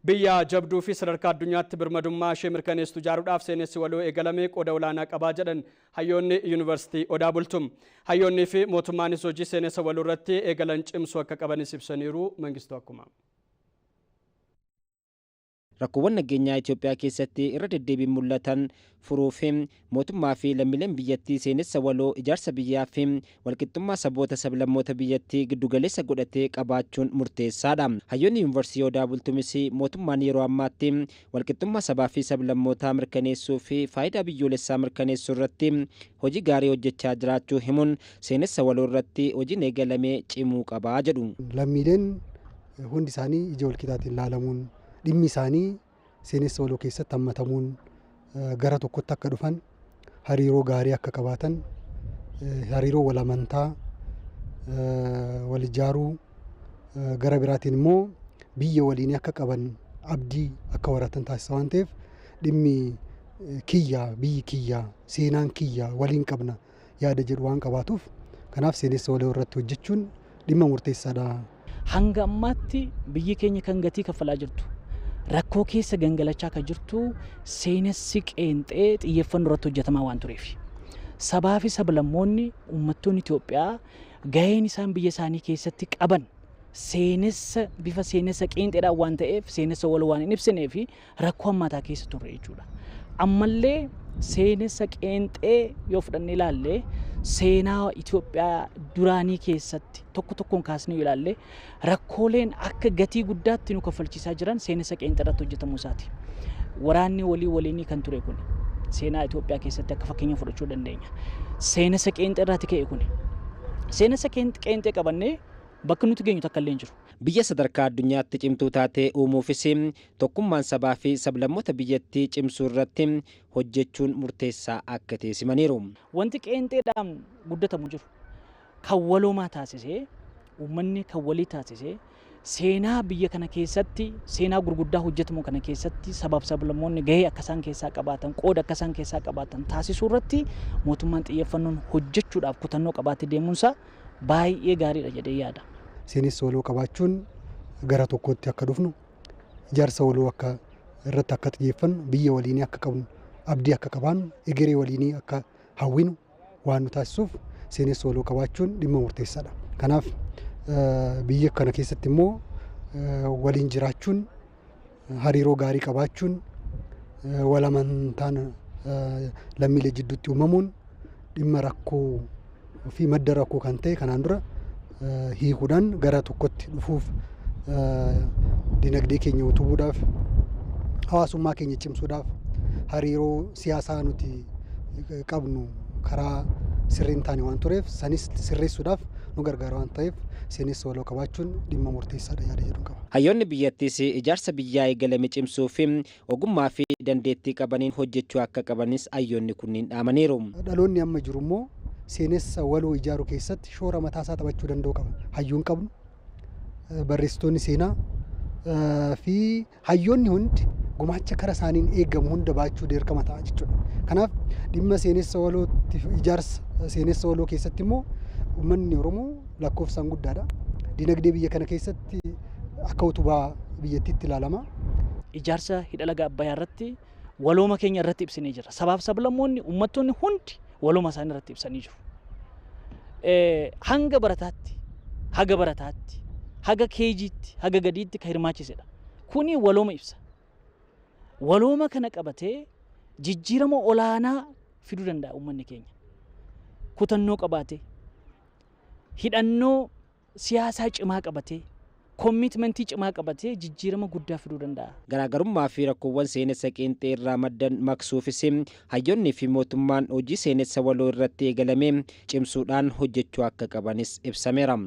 Biyya jabduu fi sadarkaa addunyaatti birmadummaa ishee mirkaneessitu ijaaruudhaaf seenessi waloo eegalamee qooda olaanaa qabaa jedhan hayyoonni yuunivarsiitii Odaa Bultum. Hayyoonnii fi mootummaanis hojii seenessa waloo irratti eegalan cimsuu akka qabanis ibsaniiru. Mangistuu akkuma. Rakkoowwan nageenyaa Itoophiyaa keessatti irra deddeebiin mul'atan furuu fi mootummaa fi lammiileen biyyattii seenessa waloo ijaarsa biyyaa fi walqixxummaa saboota sablammoota biyyattii giddugaleessa godhatee qabaachuun murteessaadha. Hayyoonni yuunivarsiitii Odaa Bultumis mootummaan yeroo ammaatti walqixxummaa sabaa fi sablammootaa mirkaneessuu fi faayidaa biyyoolessaa mirkaneessuu irratti hojii gaarii hojjechaa jiraachuu himuun seenessa waloo irratti hojiin eegalamee cimuu qabaa jedhu. Lammiileen hundi isaanii ija walqixaatiin ilaalamuun dhimmi isaanii seenessa waloo keessatti hammatamuun gara tokkotti akka dhufan hariiroo gaarii akka qabaatan hariiroo wal amantaa wal ijaaruu gara biraatiin immoo biyya waliin akka qaban abdii akka horatan taasisa waan ta'eef dhimmi kiyyaa biyyi kiyyaa seenaan kiyyaa waliin qabna yaada jedhu waan qabaatuuf kanaaf seenessa waloo irratti hojjechuun dhimma murteessaadha. Hanga ammaatti biyyi keenya kan gatii kaffalaa jirtu rakkoo keessa gangalachaa kan jirtu seenessi qeenxee xiyyeeffannoo irratti hojjetamaa waan tureef. Sabaa fi sablammoonni uummattoonni Itoophiyaa gaheen isaan biyya isaanii keessatti qaban seenessa bifa seenessa qeenxeedhaan waan ta'eef seenessa wal waan hin ibsinee fi rakkoo hammaataa keessa turre jechuudha. Ammallee seenessa qeenxee yoo fudhannee ilaalle seenaa Itoophiyaa duraanii keessatti tokko tokkoon kaasnee ilaalle rakkooleen akka gatii guddaatti nu kaffalchiisaa jiran seenessa qeenxee irratti hojjetamuu isaati. Waraanni walii waliinii kan ture kun seenaa Itoophiyaa keessatti akka fakkeenya fudhachuu dandeenya. Seenessa qeenxee irraati ka'e kun. Seenessa qeenxee qabannee bakka nuti geenyu takka illee hin jiru. Biyya sadarkaa addunyaatti cimtuu taatee uumuufis tokkummaan sabaa fi sablammoota biyyattii cimsuu irratti hojjechuun murteessaa akka ta'e simaniiru. Wanti qeenxeedhaan guddatamu jiru kan waloomaa taasisee uummanni kan walii taasisee seenaa biyya kana keessatti seenaa gurguddaa hojjetamu kana keessatti sabaaf sablammoonni gahee akka isaan keessaa qabaatan qooda akka isaan keessaa qabaatan taasisuu irratti mootummaan xiyyeeffannoon hojjechuudhaaf kutannoo qabaatee deemuunsaa baay'ee gaariidha jedhee yaada. Seenessa waloo qabaachuun gara tokkotti akka dhufnu ijaarsa waloo akka irratti akka xiyyeeffannu biyya waliinii akka qabnu abdii akka qabaannu egeree waliinii akka hawwinu waan nu taasisuuf seenessa waloo qabaachuun dhimma murteessaadha. Kanaaf biyya kana keessatti immoo waliin jiraachuun hariiroo gaarii qabaachuun wal amantaan lammiilee jidduutti uumamuun dhimma rakkoo fi madda rakkoo kan ta'e kanaan dura hiikuudhaan gara tokkotti dhufuuf dinagdee keenya utubuudhaaf Hawaasummaa keenya cimsuudhaaf hariiroo siyaasaa nuti qabnu karaa sirrii hin taane waan tureef sanis sirreessuudhaaf nu gargaara waan ta'eef seenessa waloo qabaachuun dhimma murteessaadha yaada jedhu qaba. Hayyoonni biyyattiis ijaarsa biyyaa eegalame cimsuu fi ogummaa fi dandeettii qabaniin hojjechuu akka qabanis hayyoonni kunniin dhaamaniiru. Dhaloonni amma jiru immoo seenessa waloo ijaaruu keessatti shoora mataasaa taphachuu danda'u qaba. Hayyuun qabnu, barreessitoonni seenaa fi hayyoonni hundi gumaacha kara isaaniin eegamu hunda baachuu dirqama ta'a jechuudha. Kanaaf dhimma seenessa walootti ijaarsa seenessa waloo keessatti immoo uummanni Oromoo lakkoofsaan guddaadha. Dinagdee biyya kana keessatti akka utubaa biyyattiitti ilaalama. Ijaarsa hidha laga Abbayyaa irratti walooma keenya irratti ibsinee jira. Sabaaf sablammoonni uummattoonni hundi walooma isaanii irratti ibsanii jiru. Hanga barataatti, haga barataatti, haga keejiitti, haga gadiitti kan hirmaachisedha. Kuni walooma ibsa. Walooma kana qabatee jijjiirama olaanaa fiduu danda'a uummanni keenya. Kutannoo qabaatee, hidhannoo siyaasaa cimaa qabatee, koommitmentii cimaa qabatee jijjiirama guddaa fiduu danda'a. Garaagarummaa fi rakkoowwan seenessa qeenxee irraa maddan maqsuufis hayyoonni fi mootummaan hojii seenessa waloo irratti eegalame cimsuudhaan hojjechuu akka qabanis ibsameera.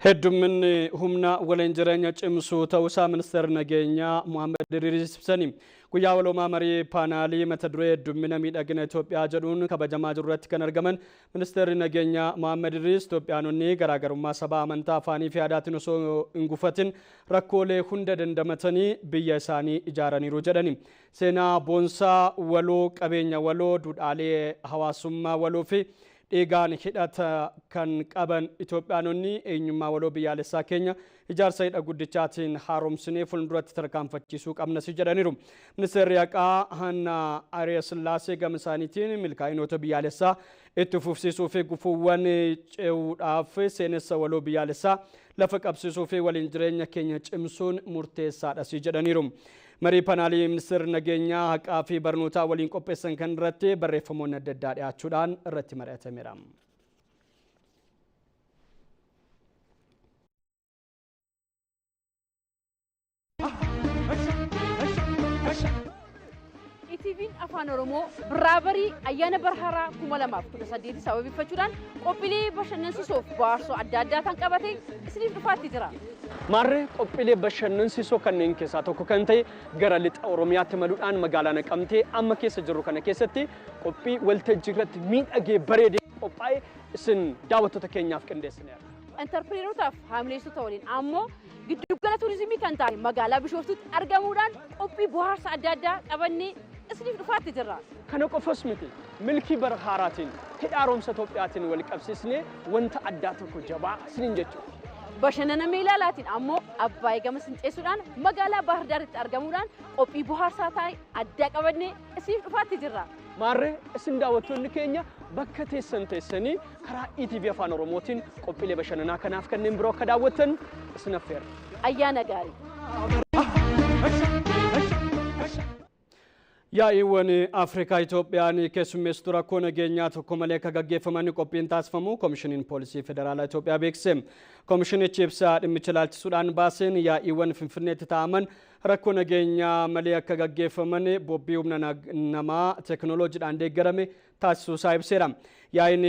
Heddumminni humna waliin jireenya cimsuu ta'uusaa ministeerri nageenyaa Muhammad Idriis ibsani. Guyyaa waloomaa marii paanaalii mata duree heddummina miidhagina Itoophiyaa jedhuun kabajamaa jiru irratti kan argaman ministeerri nageenyaa Muhammad Idriis Itoophiyaanonni garaagarummaa sabaa, amantaa, afaanii fi aadaatiin osoo hin gufatin rakkoolee hunda dandamatanii biyya isaanii ijaaraniiru jedhani. Seenaa boonsaa waloo, qabeenya waloo, duudhaalee hawaasummaa waloo fi dhiigaan hidhata kan qaban Itoophiyaanonni eenyummaa waloo biyyaalessaa keenya ijaarsa hidha guddichaatiin haaromsinee fuulduratti tarkaanfachiisuu qabnas jedhaniiru. Ministeerri Haqaa Haannaa Ariyaa gama isaaniitiin milkaa'inoota biyyaalessaa itti fufsiisuu fi gufuuwwan ce'uudhaaf seenessa waloo biyyaalessaa lafa qabsiisuu fi waliin jireenya keenya cimsuun murteessaadhas jedhaniiru. Marii paanaalii ministeerri nageenyaa haqaa fi barnootaa waliin qopheessan kan irratti barreeffamoonni adda addaa dhiyaachuudhaan irratti mari'atameera. ETV'n Afaan Oromoo birraa barii ayyaana bara haaraa 2018 sababeeffachuudhaan qophiilee bashannansiisoof bohaarsoo adda addaa kan qabate isiniif dhufaatti jira. Maarree qophiilee bashannansiisoo kanneen keessaa tokko kan ta'e gara lixa Oromiyaatti maluudhaan magaalaa Naqamtee amma keessa jirru kana keessatti qophii waltajjii irratti miidhagee bareedee qophaa'e isin daawwattoota keenyaaf qindeessineerra. Intarpireenerootaaf haamileessota waliin ammoo giddugala turizimii kan ta'e magaalaa Bishooftuutti argamuudhaan qophii bohaarsa adda addaa qabannee isiniif dhufaatti jirra. Kana qofas miti, milkii bara haaraatiin hidha haaromsa Itoophiyaatiin wal qabsiisnee wanta addaa tokko jabaa isiniin jechuudha. Bashannana meelaalaatiin ammoo Abbaay gama Sinxeessuudhaan magaalaa Baahir Daaritti argamuudhaan qophii bohaarsaa ta'e addaa qabannee isiniif dhufaatti jirra. Maarree isin daawwattoonni keenya bakka teessan teessanii karaa ETV Afaan Oromootiin qophiilee bashannanaa kanaaf kanneen biroo akka daawwattan isin affeerra. Ayyaana gaarii. Yaa'iiwwan Afrikaa Itoophiyaan keessummeessitu rakkoo nageenyaa tokko malee akka gaggeeffaman qophiin taasifamu Koomishiniin Poolisii Federaalaa Itoophiyaa beeksise. Koomishinichi ibsa dhimmicha ilaalchisuudhaan baaseen yaa'iiwwan Finfinneetti taa'aman rakkoo nageenyaa malee akka gaggeeffaman bobbii humna namaa teekinooloojiidhaan deeggarame taasisuu isaa ibseera. Yaa'iin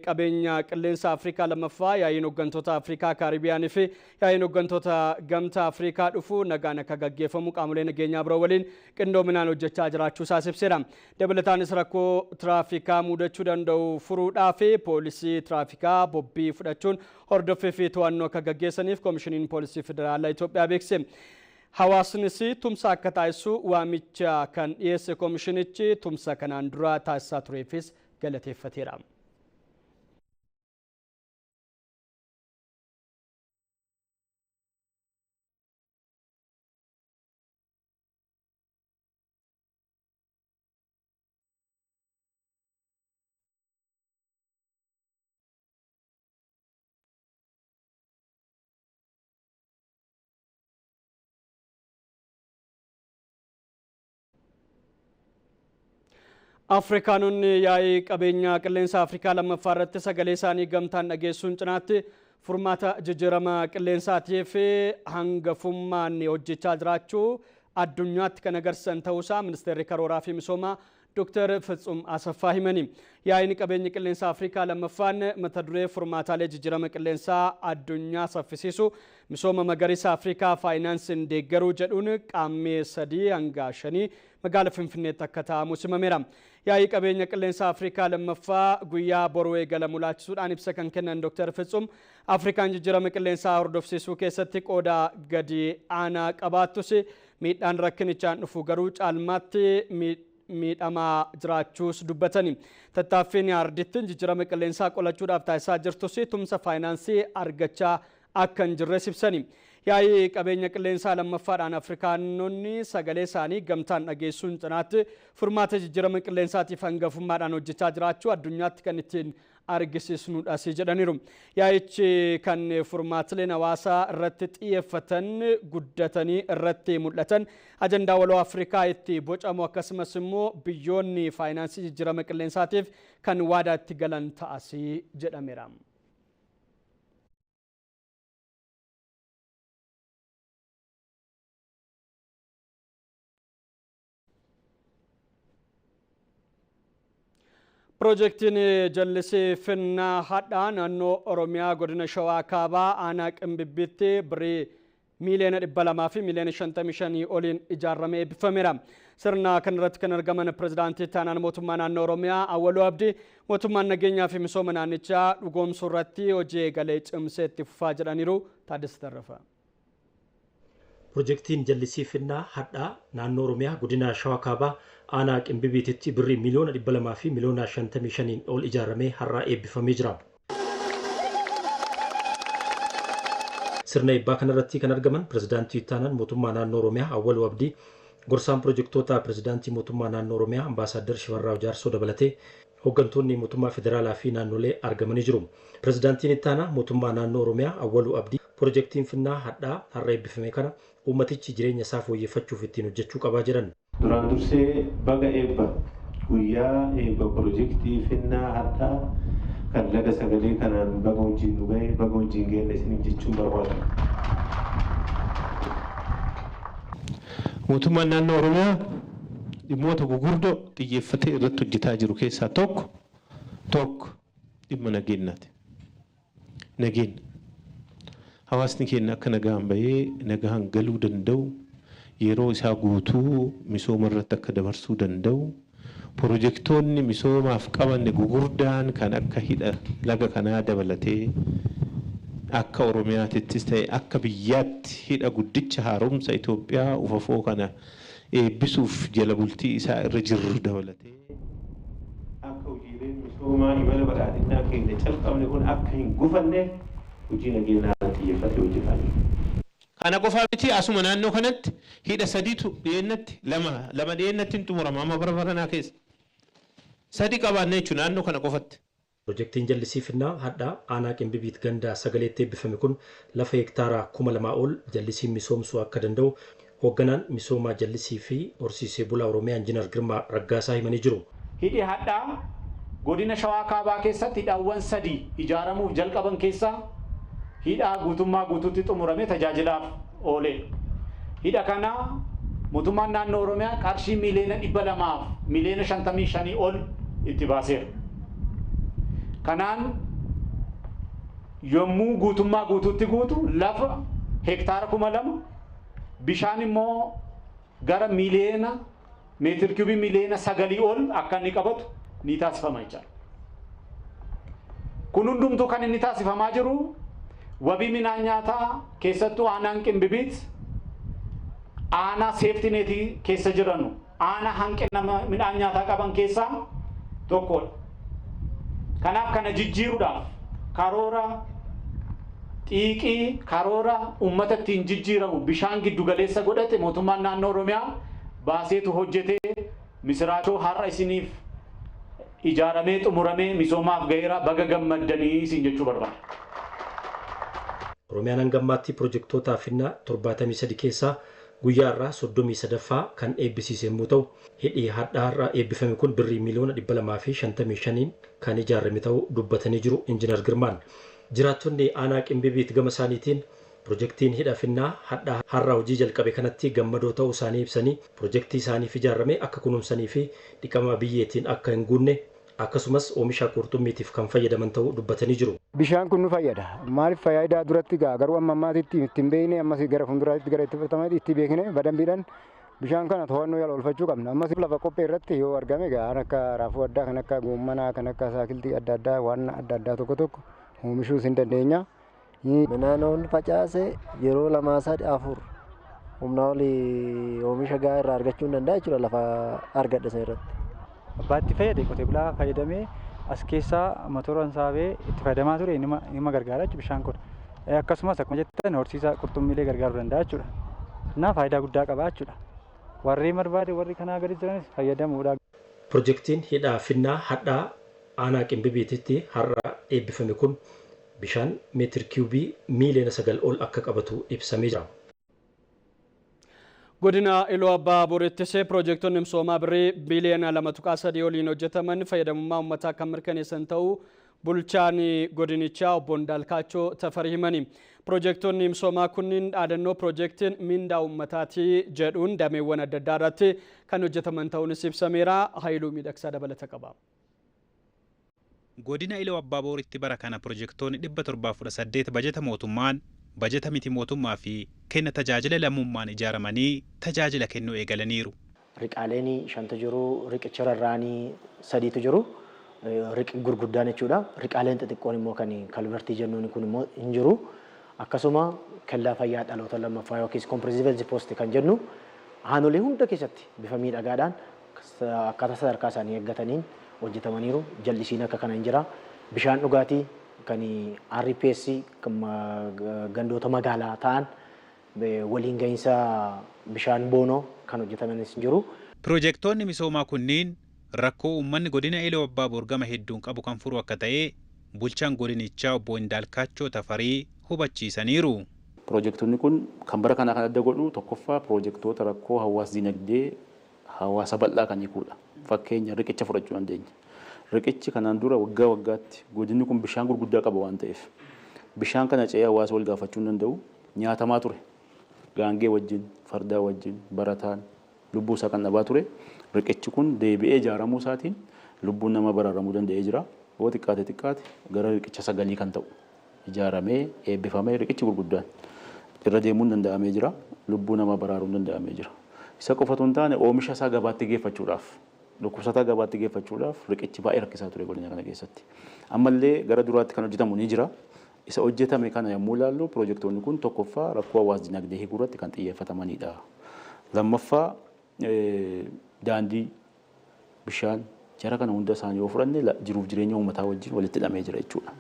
qabeenya qilleensa Afrikaa lammaffaa, yaa'iin hooggantoota Afrikaa Kaaribiyaanii fi yaa'iin hooggantoota gamtaa Afrikaa dhufu nagaan akka gaggeeffamu qaamolee nageenyaa biroo waliin qindoominaan hojjechaa jiraachuu isaas ibseera. Dabalataanis rakkoo tiraafikaa mudachuu danda'u furuudhaaf poolisii tiraafikaa bobbii fudhachuun hordoffii fi to'annoo akka gaggeessaniif Koomishiniin Poolisii Federaalaa Itoophiyaa beeksise. Hawaasnis tumsa akka taasisu waamicha kan dhiyeesse koomishinichi tumsa kanaan dura taasisaa tureefis galateeffateera. Afrikaanonni yaa'ii qabeenya qilleensa Afrikaa lammaffaa irratti sagalee isaanii gamtaan dhageessuun cinaatti Furmaata jijjiirama qilleensaatiif hangafummaan hojjechaa jiraachuu addunyaatti kan agarsiisan ta'uusaa ministeerri karooraa fi misoomaa Dr. Fitsum Asaffaa himani. Yaa'iin qabeenya qilleensaa Afrikaa lammaffaan mata duree furmaataalee jijjiirama qilleensaa addunyaa saffisiisu misooma magariisa Afrikaa faayinaansiin deeggaruu jedhuun qaammee 3 hanga 5 magaalaa Finfinneetti akka taa'amu simameera. Yaa'ii qabeenya qilleensaa Afrikaa lammaffaa guyyaa boruu eegalamu laachisuudhaan ibsa kan kennan Dr. Fitsum Afrikaan jijjiirama qilleensaa hordofsiisuu keessatti qooda gadi aanaa qabaattus miidhaan rakkinichaan dhufu garuu caalmaatti miidhamaa jiraachuus dubbatani. Tattaaffiin ardittiin jijjiirama qilleensaa qolachuudhaaf taasisaa jirtus tumsa faayinaansii argachaa akka hin jirres ibsani. Yaa'ii qabeenya qilleensaa lammaffaadhaan Afrikaanonni sagalee isaanii gamtaan dhageessuun cinaatti furmaata jijjiirama qilleensaatiif hangafummaadhaan hojjechaa jiraachuu addunyaatti kan ittiin argisiisnudhas jedhaniiru. Yaa'ichi kan furmaatileen hawaasaa irratti xiyyeeffatan guddatanii irratti mul'atan ajandaa waloo Afrikaa itti bocamu akkasumas immoo biyyoonni faayinaansii jijjiirama qilleensaatiif kan waadaa itti galan ta'as jedhameera. Piroojeektiin jallisii Finnaa Hadhaa naannoo Oromiyaa godina Shawaa Kaabaa aanaa Qinbibbiitti birrii miiliyoona 200 fi miiliyoona 55 oliin ijaaramee eebbifameera. Sirna kanarratti kan argaman pirezidaantii itti mootummaa naannoo Oromiyaa Awwaluu Abdii mootummaan nageenyaa fi misooma naannichaa dhugoomsuu irratti hojii eegalee cimsee itti fufaa jedhaniiru. Taaddasa Tarrafaa. Piroojeektiin jallisii Finnaa Hadhaa naannoo Oromiyaa godina Shawaa Kaabaa aanaa Qinbibiititti birrii miiliyoona 200 fi miiliyoona 55 ol ijaaramee har'aa eebbifamee jira. Sirna eebbaa kanarratti kan argaman pirezidaantii itti mootummaa naannoo Oromiyaa Awwaluu Abdii, gorsaan piroojeektoota pirezidaantii mootummaa naannoo Oromiyaa Ambaasaadder Shifarraaw Jaarsoo dabalatee hooggantoonni mootummaa federaalaa fi naannolee argamanii jiru. Pirezidaantiin itti aanaa mootummaa naannoo Oromiyaa Awwaluu Abdii piroojeektiin Finnaa Hadhaa har'a eebbifame kana uummatichi jireenya isaa fooyyeffachuuf ittiin hojjechuu qabaa jiran. Duraan dursee baga eebba guyyaa eebba piroojeektii Finnaa Hadhaa kan laga sagalee kanaan baga hojiin nu ga'e baga hojiin ga'e isiniin jechuun barbaada. Mootummaan naannoo Oromiyaa dhimmoota gurguddoo xiyyeeffatee irratti hojjetaa jiru keessaa tokko dhimma nageenyaati. Nageenya. Hawaasni keenya akka nagaan bahee nagaan galuu danda'u yeroo isaa guutuu misooma irratti akka dabarsuu danda'u piroojeektoonni misoomaaf qabanne gurguddaan kan akka hidha laga kanaa dabalatee akka Oromiyaatittis ta'e akka biyyaatti hidha guddicha haaromsa Itoophiyaa ufafoo kana eebbisuuf jala bultii isaa irra jirru dabalatee akka hojiileen misoomaa imala badhaadhinaa keenya calqabne kun akka hin gufanne hojii nageenyaa irratti xiyyeeffatee hojjetaa jira. Kana qofaa miti asuma naannoo kanatti hidha sadiitu dhiyeennatti lama dhiyeennatti hin xumurama amma bara baranaa keessa. Sadi qabaanne jechuun naannoo kana qofatti. Piroojeektiin jallisii Finnaa Hadhaa aanaa Qinbibiit ganda sagaleetti eebbifame kun lafa hektaara 2000 ol jallisiin misoomsuu akka danda'u hoogganaan misooma jallisii fi horsiisee bulaa Oromiyaa Injiinar Girmaa Raggaasaa himanii jiru. Hidhi Hadhaa godina Shawaa Kaabaa keessatti hidhaawwan 3 ijaaramuuf jalqaban keessaa hidhaa guutummaa guutuutti xumurame tajaajilaaf oolee. Hidha kana mootummaan naannoo Oromiyaa qarshii miiliyoona 200 fi miiliyoona 55 ol itti baaseera. Kanaan yommuu guutummaa guutuutti guutu lafa hektaara 2000 bishaan immoo gara miiliyoona meetir kiubii miiliyoona 9 ol akka inni qabatu ni taasifama jechuudha. Kun hundumtuu kan inni taasifamaa jiru wabii midhaan nyaataa keessattuu aanaan Qinbibiit aanaa seeftineetii keessa jiranu aanaa hanqina midhaan nyaataa qaban keessaa tokkodha. Kanaaf kana jijjiiruudhaaf karoora xiiqii karoora uummata ittiin jijjiiramu bishaan giddugaleessa godhate mootummaan naannoo Oromiyaa baaseetu hojjetee misiraachoo har'a isiniif ijaaramee xumuramee misoomaaf ga'eera baga gammaddanii isin jechuu barbaada. Oromiyaan hanga ammaatti piroojeektoota Finnaa 73 keessaa guyyaa irraa 33ffaa kan eebbisiise yommuu ta'u hidhi Hadhaa irraa eebbifame kun birrii miiliyoona 255 kan ijaarame ta'uu dubbatanii jiru Injiinar Girmaan. Jiraattonni aanaa Qimbibiit gama isaaniitiin pirojektiin hidha Finnaa hadhaa har'a hojii jalqabe kanatti gammadoo ta'uu isaanii ibsanii, pirojektii isaaniif ijaarame akka kunuunsanii fi dhiqama biyyeetiin akka hin guunne, akkasumas oomisha qurxummiitiif kan fayyadaman ta'uu dubbatanii jiru. Bishaan kun nu fayyada. Maaliif fayyadaa duratti gaa garuu amma ammaatitti itti hin beekne, ammas gara fuulduraatti gara itti fudhatamaatti itti beekne badambiidhaan bishaan kana to'annoo yaala oolfachuu qabna. Ammas lafa qophee irratti yoo argame gaa kan akka raafuu addaa, kan akka goommanaa, kan akka saakiltii adda addaa, waan adda addaa tokko tokko oomishuus hin dandeenya. Midhaan facaase yeroo 2, 3, 4 humna olii oomisha gahaa irraa argachuu hin danda'a jechuudha lafa argadhe sana irratti. Abbaatti fayyade qotee bulaa fayyadamee as keessaa motoraan saabee itti fayyadamaa ture nima gargaara jechuudha bishaan kun. Akkasumas akkuma jettan horsiisa qurxummiilee gargaaruu danda'a jechuudha. Kanaaf faayidaa guddaa qaba jechuudha. Warri barbaade warri kanaa gadi jiranis fayyadamuudha. Pirojektiin hidha Finnaa hadhaa aanaa Qimbibiititti har'a eebbifame kun bishaan meetir kiubii miiliyoona 9 ol akka qabatu ibsamee jira. Godina Iluu Abbaa Boorettis pirojektoonni misoomaa birrii biiliyoona 2.3 oliin hojjetaman fayyadamummaa uummataa kan mirkaneessan ta'uu bulchaan godinichaa obbo Ndaalkaachoo Tafarii himani. Pirojektoonni misoomaa kunniin dhaadannoo pirojektiin mindaa uummataati jedhuun dameewwan adda addaa irratti kan hojjetaman ta'uunis ibsameera. Haayiluu Miidhagsaa dabalata qaba. Godina Iluu Abbaa Booritti bara kana pirojektoonni 718 bajeta mootummaan, bajeta miti mootummaa fi kenna tajaajila lammummaan ijaaramanii tajaajila kennuu eegalaniiru. Riqaaleen 5 jiru, riqicha rarraanii 3 jiru, riqi gurguddaan jechuudha. Riqaaleen xixiqqoon immoo kan kalvertii jennuun kun immoo hin jiru. Akkasuma kellaa fayyaa dhaloota lammaffaa yookiis comprehensive health post kan jennu aanolee hunda keessatti bifa miidhagaadhaan akkaataa sadarkaa isaanii eeggataniin hojjetamaniiru. Jallisiin akka kana hin jira. Bishaan dhugaatii kan RPS kan gandoota magaalaa ta'an waliin gahinsa bishaan boonoo kan hojjetamanis jiru. Pirojektoonni misoomaa kunniin rakkoo uummanni godina Iluu Abbaa Boor gama hedduun qabu kan furu akka ta'e bulchaan godinichaa obbo Ndaalkaachoo Tafarii hubachiisaniiru. Pirojektoonni kun kan bara kanaa kan adda godhu tokkoffaa pirojektoota rakkoo hawaas dinagdee hawaasa bal'aa kan hiikuudha. Fakkeenya riqicha fudhachuu dandeenya. Riqichi kanaan dura waggaa waggaatti godinni kun bishaan gurguddaa qaba waan ta'eef bishaan kana ce'ee hawaasa wal gaafachuu hin danda'u, nyaatamaa ture. Gaangee wajjin, fardaa wajjin, barataan lubbuu isaa kan dhabaa ture. Riqichi kun deebi'ee ijaaramuu isaatiin lubbuun nama baraaramuu danda'ee jira. Yoo xiqqaate xiqqaate gara riqicha 9 kan ta'u ijaaramee eebbifamee riqichi gurguddaan irra deemuun danda'amee jira. Lubbuu nama baraaruun danda'amee jira. Isa qofa otoo hin taane oomisha isaa gabaatti geeffachuudhaaf, dhukkubsataa gabaatti geeffachuudhaaf riqichi baay'ee rakkisaa ture godina kana keessatti. Ammallee gara duraatti kan hojjetamu ni jira. Isa hojjetame kana yommuu ilaallu pirojektoonni kun tokkoffaa rakkoo hawaas dinagdee hiikuu irratti kan xiyyeeffatamanidha. Lammaffaa daandii, bishaan jara kana hunda isaanii yoo fudhanne jiruuf jireenya uummataa wajjin walitti hidhamee jira jechuudha.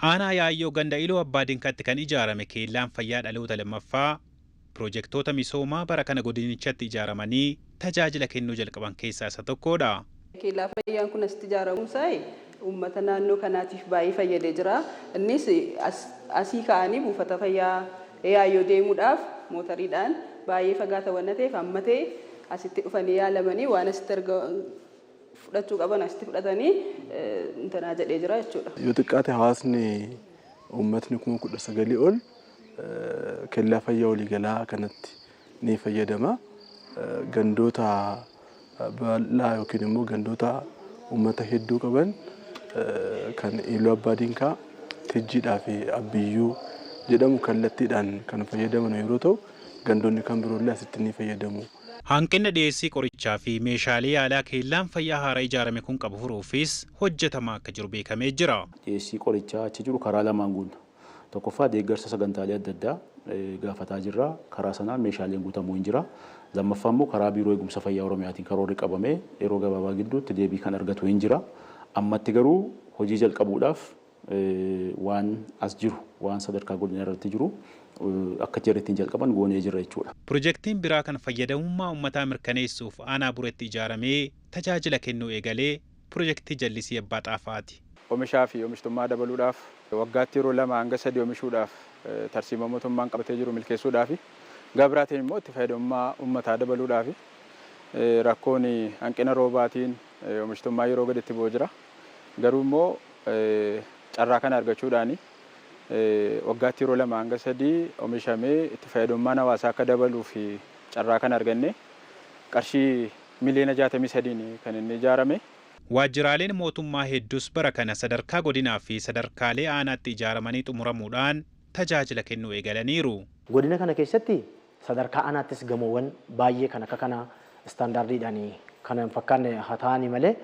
Aanaa Yaayyoo ganda Iluu Abbaa Dinkaatti kan ijaarame keellaan fayyaa dhaloota lammaffaa pirojektoota misoomaa bara kana godinichatti ijaaramanii tajaajila kennuu jalqaban keessaa isa tokkodha. Keellaa fayyaan kun asitti ijaaramuun isaa uummata naannoo kanaatiif baay'ee fayyadee jira. Innis asii ka'anii buufata fayyaa Yaayyoo deemuudhaaf mootariidhaan baay'ee fagaata waan ta'eef amma ta'e asitti dhufanii yaalamanii waan asitti fudhachuu qaban asitti fudhatanii intanaa jedhee jira jechuudha. Yoo xiqqaate hawaasni uummatni 19,000 ol kellaa fayyaa waliigalaa kanatti ni fayyadama. Gandoota bal'aa yookiin immoo gandoota uummata hedduu qaban kan Iluu Abbaa Dinkaa, Tijjiidhaa fi Abbiyyuu jedhamu kallattiidhaan kan fayyadaman yeroo ta'u gandoonni kan biroollee asitti ni fayyadamu. Hanqina dhiyeessii qorichaa fi meeshaalee yaalaa keellaan fayyaa haaraa ijaarame kun qabu furuufis hojjetamaa akka jiru beekamee jira. Dhiyeessii qorichaa achi jiru karaa lamaan guunna. Tokkoffaa deeggarsa sagantaalee adda addaa gaafataa jirra. Karaa sanaan meeshaaleen guutamuu hin jira. Lammaffaa immoo karaa biiroo eegumsa fayyaa Oromiyaatiin karoorri qabamee yeroo gabaabaa gidduutti deebii kan argatu hin jira. Ammatti garuu hojii jalqabuudhaaf waan as jiru, waan sadarkaa godina irratti jiru akka jarri ittiin jalqaban goonee jirra jechuudha. Pirojektiin biraa kan fayyadamummaa uummataa mirkaneessuuf aanaa Bureetti ijaaramee tajaajila kennuu eegalee pirojektii jallisii Abbaa Xaafaati. Oomishaa fi oomishtummaa dabaluudhaaf waggaatti yeroo 2 hanga 3 oomishuudhaaf tarsiimoo mootummaan qabatee jiru milkeessuudhaaf gabiraatiin immoo itti fayyadamummaa uummataa dabaluudhaaf rakkoon hanqina roobaatiin oomishtummaa yeroo gaditti bu'u jira. Garuu immoo carraa kana argachuudhaan Waggaatti yeroo 2 hanga 3 oomishamee itti fayyadamummaan hawaasaa akka dabaluu fi carraa kan arganne qarshii miliyoona 63 kan inni ijaarame. Waajjiraaleen mootummaa hedduus bara kana sadarkaa godinaa fi sadarkaalee aanaatti ijaaramanii xumuramuudhaan tajaajila kennuu eegalaniiru. Godina kana keessatti sadarkaa aanaattis gamoowwan baay'ee kan akka kana istaandaardiidhaan kan hin fakkaanne haa ta'anii malee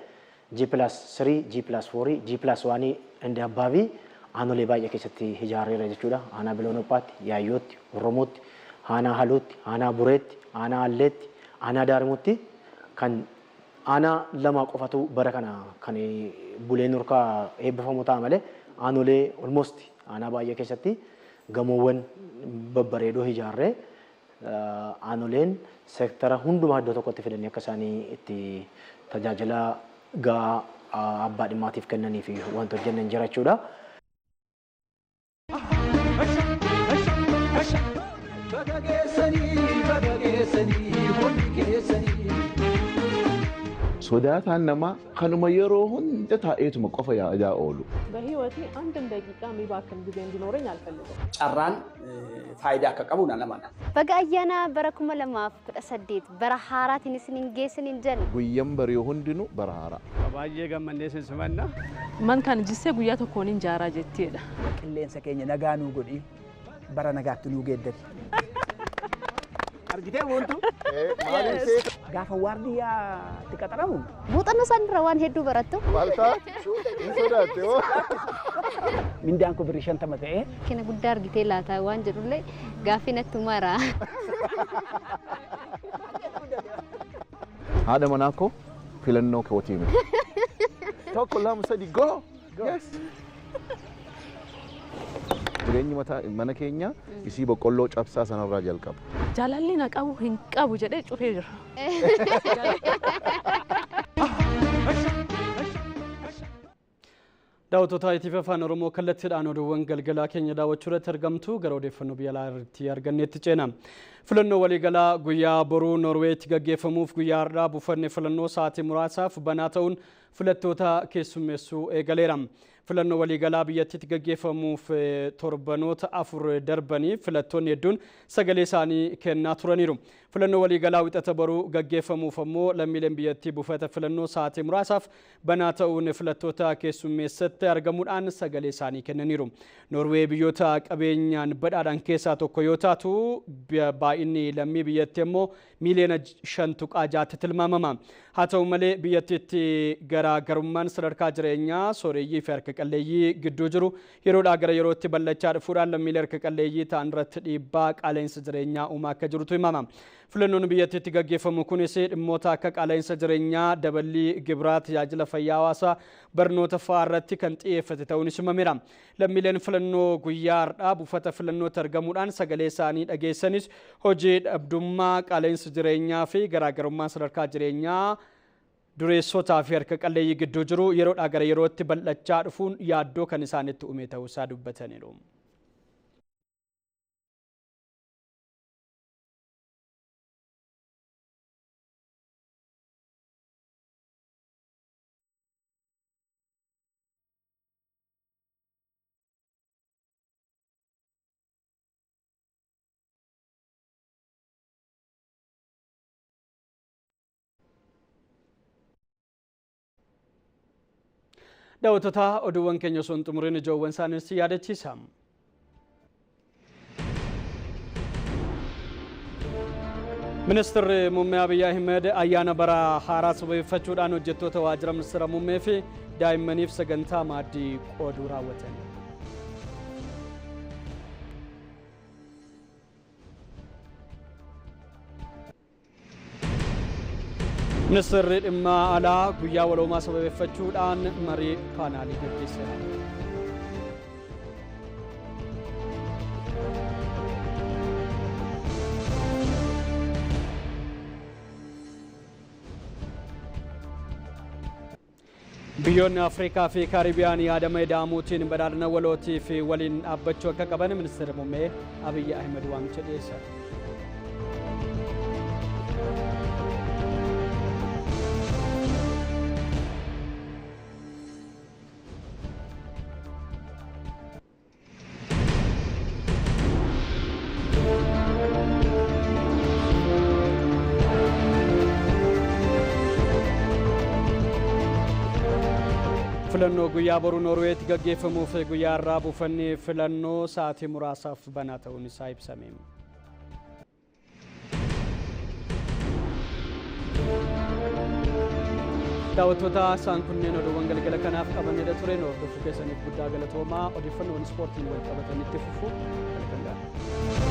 G+3, G+4, G+1 and above aanolee baay'ee keessatti ijaarreera jechuudha. Aanaa Biloonophaatti, Yaayyootti, Oromootti, aanaa Haluutti, aanaa Bureetti, aanaa Alleetti, aanaa Daarimutti kan aanaa 2 qofatu bara kana kan buleen urkaa eebbifamu ta'a malee aanolee almost aanaa baay'ee keessatti gamoowwan babbareedoo ijaarree aanoleen seektara hundumaa iddoo tokkotti fidanii akka isaanii itti tajaajila gahaa abbaa dhimmaatiif kennanii fi wanta hojjennan jira jechuudha. Sodaataan namaa kanuma yeroo hunda taa'eetuma qofa yaadaa oolu. በህይወቴ አንድም ደቂቃ የሚባክን ጊዜ እንዲኖረኝ አልፈልግም። Carraan faayidaa akka qabu nan amana. Baga ayyaana bara 2018 bara haaraatiin isiniin geessiniin jenna. Guyyaan barii hundinuu bara haaraa. Baay'ee gammannee isin simanna. Man kan jissee guyyaa tokkoon hin jaaraa jetteedha. Qilleensa keenya nagaa nuu godhi bara nagaatti nuu geeddari. Argitee boontu? Gaafa waardiyyaatti qaxaramu. Muuxannoo isaan irraa waan hedduu barattu. Maal ta'a? Hin sodaatte hoo? Mindaan koo birrii 50 ta'ee. Kina guddaa argitee laata waan jedhullee gaaffii natti mara. Haadha manaa koo filannoo kootii miti. 1 2 3 go! Yes! Jireenyi mataa mana keenya isii boqqolloo cabsaa sanarraa jalqaba. Jaalalli na qabu hin qabu jedhee cufee jira. Daawwattoota ITV Afaan Oromoo kallattiidhaan oduuwwan galgalaa keenya daawwachuu irratti argamtu gara odeeffannoo biyya alaa irratti arganneetti ceena. Filannoo waliigalaa guyyaa boruu Noorweetti gaggeeffamuuf guyyaa har'aa buufanni filannoo sa'aatii muraasaaf banaa ta'uun filattoota keessummeessuu eegaleera. Filannoo waliigalaa biyyattiitti gaggeeffamuuf torbanoota 4 darbanii filattoonni hedduun sagalee isaanii kennaa turaniiru. Filannoo waliigalaa wixata boruu gaggeeffamuuf ammoo lammiileen biyyattii buufata filannoo sa'aatii muraasaaf banaa ta'uun filattoota keessummeessatti argamuudhaan sagalee isaanii kennaniiru. Noorwee biyyoota qabeenyaan badhaadhaan keessaa tokko yoo taatu baay'inni lammii biyyattii ammoo miiliyoona 5.6 tilmaamama. Haa ta'u malee biyyattiitti garaagarummaan sadarkaa jireenyaa sooreyyii fi harka qalleeyyii gidduu jiru yeroodhaa gara yerootti bal'achaa dhufuudhaan lammiilee harka qalleeyyii ta'an irratti dhiibbaa qaala'insa jireenyaa uumaa akka jirutu himama. Filannoon biyyattiitti gaggeeffamu kunis dhimmoota akka qaala'insa jireenyaa, daballii gibiraa, tajaajila fayyaa hawaasaa, barnoota fa'aa irratti kan xiyyeeffate ta'uunis himameera. Lammiileen filannoo guyyaa har'aa buufata filannootti argamuudhaan sagalee isaanii dhageessanis hojii dhabdummaa, qaala'insa jireenyaa fi garaagarummaa sadarkaa jireenyaa dureessotaa fi harka qalleeyyii gidduu jiru yeroodhaa gara yerootti bal'achaa dhufuun yaaddoo kan isaanitti uume ta'uusaa dubbataniiru. Daawwattoota oduuwwan keenya osoo hin xumuriin ijoowwan isaaniis yaadachiisa. Ministeerri Muummee Abiyyi Ahmed ayyaana bara haaraa sababeeffachuudhaan hojjettoota waajjira ministeera muummee fi daa'immaniif sagantaa maaddii qooduu raawwatan. Ministeerri dhimma alaa guyyaa waloomaa sababeeffachuudhaan marii paanaalii gaggeesseera. Biyyoonni Afrikaa fi Kaaribiyaan yaadama ida'amuutiin badhaadhina walootii fi waliin dhaabbachuu akka qaban ministeerri muummee Abiyyi Ahmed waamicha dhiyeessan. Filannoo guyyaa boruu Noorweetti gaggeeffamuuf guyyaa har'aa buufanni filannoo sa'aatii muraasaaf banaa ta'uun isaa ibsame. Daawwattoota, isaan kunneen oduuwwan galgala kanaaf qabannee ture. Hordofuu keessaniif guddaa galatoomaa. Odeeffannoon ispoortiin wal qabatanitti fufu. Halkan gaarii.